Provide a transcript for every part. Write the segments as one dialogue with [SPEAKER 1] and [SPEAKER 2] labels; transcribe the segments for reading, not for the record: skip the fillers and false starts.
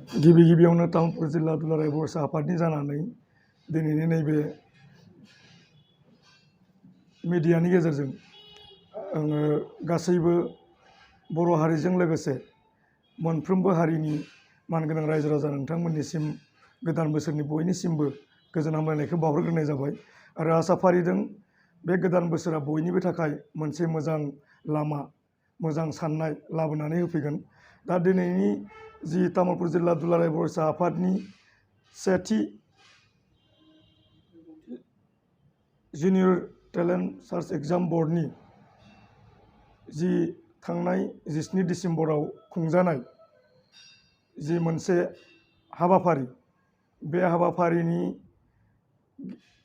[SPEAKER 1] गिबियावनो तामुलपुर जिल्ला दुलाराय बर' आफादनि जानानै दिनैनि नैबे मिडियानि गेजेरजों आङो गासैबो बर' हारिजों लोगोसे मोनफ्रोमबो हारिनि मानगोनां रायजो राजा नोंथांमोननिसिम गोदान बोसोरनि बयनिसिमबो गोजोन हामलायनायखौ बावहरग्रोनाय जाबाय आरो आसा फारिदों बे गोदान बोसोरा बयनिबो थाखाय मोनसे मोजां लामा मोजां साननाय लाबोनानै होफैगोन। दा दिनैनि जि तामुलपुर जिल्ला दुलाराय बर' आफादनि सेथि जुनियर टेलेन्ट सार्च एग्जाम बर्डनि जि थांनाय 17 डिसेम्बराव खुंजानाय जि मोनसे हाबाफारि बे हाबाफारिनि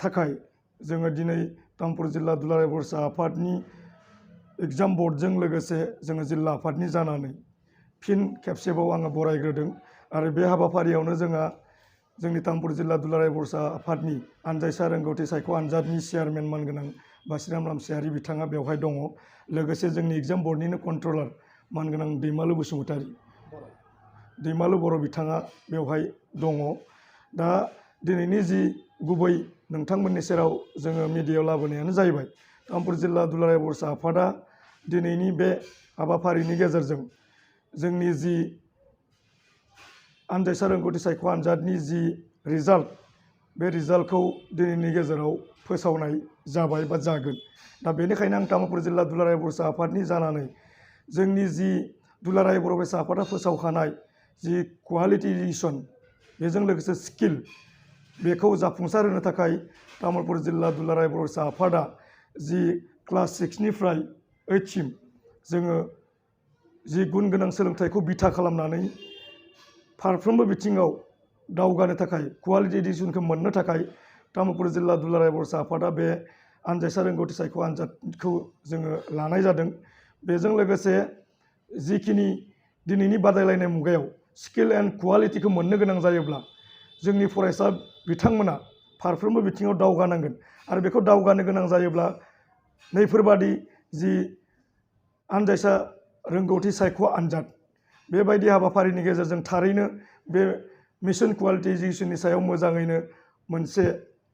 [SPEAKER 1] थाखाय जोङो दिनै तामुलपुर जिल्ला दुलाराय बर' आफादनि एग्जाम बर्डजों लोगोसे जोङो जिल्ला आफादनि जानानै फिन खेबसेबाव आङो बरायग्रोदों आरो बे हाबाफारियावनो जोंनि तामुलपुर जिल्ला दुलाराय बर' आफादनि आनजायसा रोंगौथि सायख' आनजादनि चेयारमेन मानगोनां बासिराम रामसियारि बिथाङा बेवहाय दङ। लोगोसे जोंनि एग्जाम बर्डनिनो कन्ट्रलार मानगोनां दैमालु बसुमतारी दैमालु बर' बिथाङा बेवहाय दङ। दा दिनैनि जि गुबै नोंथांमोननि सेराव जोङो मिडियायाव लाबोनायानो जाहैबाय तामुलपुर जिल्ला दुलाराय बर' आफादा दिनैनि बे हाबाफारिनि गेजेरजों जोंनि जि आनजायसा रोंगौथि सायख' आनजादनि जि रिजाल्ट बे रिजाल्टखौ दिनैनि गेजेराव फोसावनाय जाबाय बा जागोन। दा बेनिखायनो आं तामुलपुर जिल्ला दुलाराय बर' आफादनि जानानै जोंनि जि दुलाराय बर' आफादा फोसावखानाय जि कुवालिटि एडुकेसन बेजों लोगोसे स्किल बेखौ जाफुंसार होनो थाखाय तामुलपुर जिल्ला दुलाराय बर' आफादा जि क्लास 6 निफ्राय 8 सिम जोङो जि गुन गोनां सोलोंथाइखौ बिथा खालामनानै फारफ्रोमबो बिथिङाव दावगानो थाखाय कुवालिटि एडुकेसनखौ मोननो थाखाय तामुलपुर जिल्ला दुलाराय बर' आफादा बे आनजायसा रोंगौथि सायख' आनजादखौ जोङो लानाय जादों। बेजों लोगोसे जिखिनि दिनैनि बादायलायनाय मुगायाव स्किल एन्ड कुवालिटिखौ मोननो गोनां जायोब्ला जोंनि फरायसा बिथांमोना फारफ्रोमबो बिथिङाव दावगानांगोन आरो बेखौ दावगानो गोनां जायोब्ला नैफोरबादि जि आनजायसा रोंगौथि सायख' आनजाद बेबायदि हाबाफारिनि गेजेरजों थारैनो बे मिशन कुवालिटि एडुकेसननि सायाव मोजाङैनो मोनसे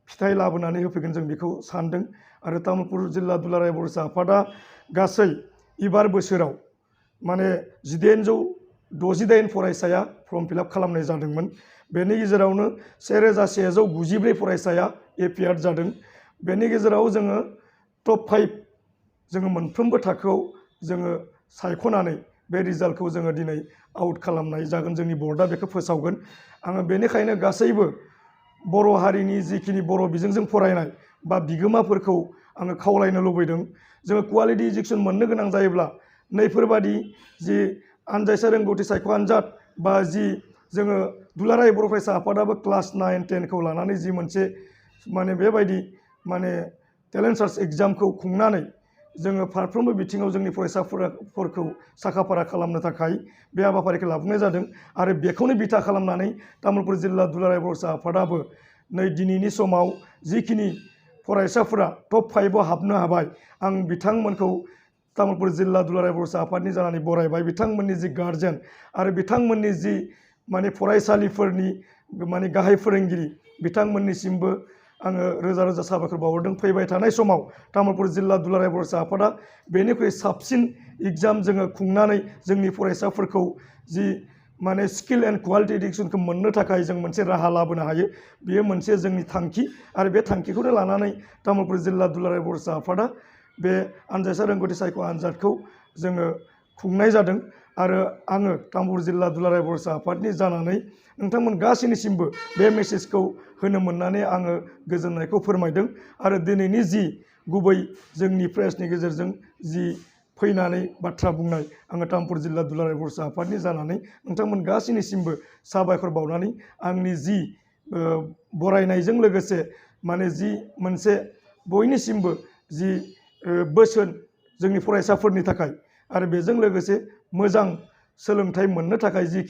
[SPEAKER 1] फिथाइ लाबोनानै होफैगोन जों बेखौ सानदों आरो तामुलपुर जिल्ला दुलाराय बर' आफादा गासै एबार बोसोराव माने 1968 फरायसाया फर्म फिलआप खालामनाय जादोंमोन। बेनि गेजेरावनो 1194 फरायसाया एपियार्ड जादों। बेनि गेजेराव जोङो टप 5 जोङो मोनफ्रोमबो थाखोआव जोङो सायख'नानै बे रिजाल्टखौ जोङो दिनै आउट खालामनाय जागोन। जोंनि बर्डआ बेखौ फोसावगोन। आङो बेनिखायनो गासैबो बर' हारिनि जिखिनि बर' बिजोंजों फरायनाय बा बिगोमाफोरखौ आङो खावलायनो लुबैदों जोङो कुवालिटि एडुकेसन मोननो गोनां जायोब्ला नैफोरबादि जि आनजायसा रोंगौथि सायख' आनजाद बा जि जोङो दुलाराय बर' फरायसा आफादाबो क्लास 9, 10खौ लानानै जि मोनसे माने बेबायदि माने टेलेन्ट सार्च एग्जामखौ खुंनानै जोङो फारफ्रोमबो बिथिङाव जोंनि फरायसाफोरखौ साखाफारा खालामनो थाखाय बे हाबाफारिखौ लाफुंनाय जादों आरो बेखौनो बिथा खालामनानै तामुलपुर जिल्ला दुलाराय बर' आफादाबो नै दिनैनि समाव जिखिनि फरायसाफोरा टप 5आव हाबनो हाबाय आं बिथांमोनखौ तामुलपुर जिल्ला दुलाराय बर' आफादनि जानानै बरायबाय। बिथांमोननि जि गार्जेन आरो बिथांमोननि जि माने फरायसालिफोरनि माने गाहाय फोरोंगिरि बिथांमोननिसिमबो आङो रोजा रोजा साबायखर बावहरदों। फैबाय थानाय समाव तामुलपुर जिल्ला दुलाराय बर' आफादा बेनिख्रुइ साबसिन एग्जाम जोङो खुंनानै जोंनि फरायसाफोरखौ जि माने स्किल एन्ड कुवालिटि एडुकेसनखौ मोननो थाखाय जों मोनसे राहा लाबोनो हायो बेयो मोनसे जोंनि थांखि आरो बे थांखिखौनो लानानै तामुलपुर जिल्ला दुलाराय बर' आफादा बे आनजायसा रोंगौथि सायख' आनजादखौ जोङो खुंनाय जादों आरो आङो तामुलपुर जिल्ला दुलाराय बर' आफादनि जानानै नोंथांमोन गासैनिसिमबो बे मेसेजखौ होनो मोननानै आङो गोजोननायखौ फोरमायदों आरो दिनैनि जि गुबै जोंनि प्रेसनि गेजेरजों जि फैनानै बाथ्रा बुंनाय आङो तामुलपुर जिल्ला दुलाराय बर' आफादनि जानानै नोंथांमोन गासैनिसिमबो साबायखर बावनानै आंनि जि बरायनायजों लोगोसे माने जि मोनसे बयनिसिमबो जि बोसोन जोंनि फरायसाफोरनि थाखाय आरो बेजों लोगोसे मोजां सोलोंथाइ मोननो थाखाय जि